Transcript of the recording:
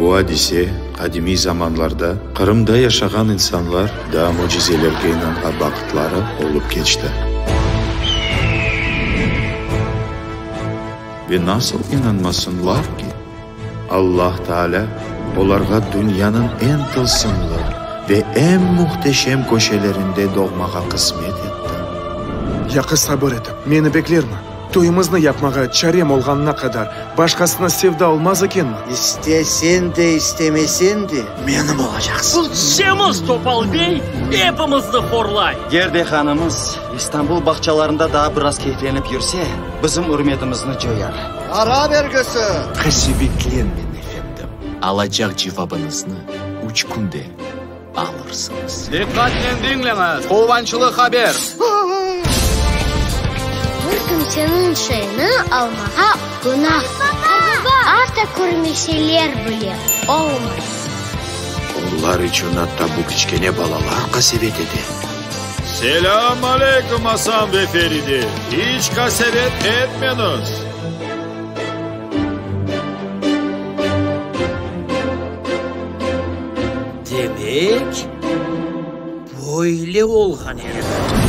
Bu adise qadimiy zamanlarda Qırımda yaşağan insanlar daa mücizelerge inanğan vaqıtları olıp keçti. Ve nasıl inanmasınlar ki, Allah Taalâ olarğa dünyanıñ eñ tılsımlı ve eñ mühteşem köşelerinde doğmağa qısmet etti. Yaqı sabır etip, meni beklermi? Toyumıznı yapmağa çarem olğanına qadar başqasına sevda olmaz ekenmi? İstesen de, istemesen de, menim olacaqsıñ. Bu semiz topal bey epimizni horlay. Gerdehanımız İstanbul bağçalarında daa biraz keyflenip yürse, bizim ürmetimizni coyar. Para bergisi! Qasevetlenmeñ, efendim, alacaq cevabıñıznı üç künde alırsıñız. Diqqatnen diñleñiz, quvançlı haber! Bir kimseniñ şeyini almağa günahtır. Atta körmeseler bile, olmay. Onlar içün atta bu kiçkene balalar qasevet ete. Selâm aleyküm, Asan ve Feride! İç qasevet etmeñiz! Demek, böyle olğan edi.